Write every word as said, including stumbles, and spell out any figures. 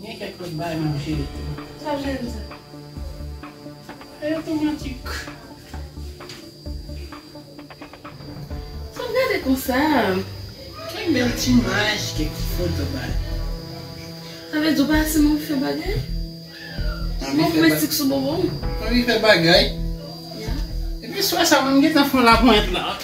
Gen kèk lòt bagay menm cheri. Sa vle di sa? E otomatik. Sa w gade konsa? Kèk bèl ti imaj, kèk ti foto bagay. Sa vle di w pa ase move fè bagay? Move fè ba- mestik sou bonbon. Anvi fè bagay. Ya. Epi swa sa menm gentan fè laponyèt la.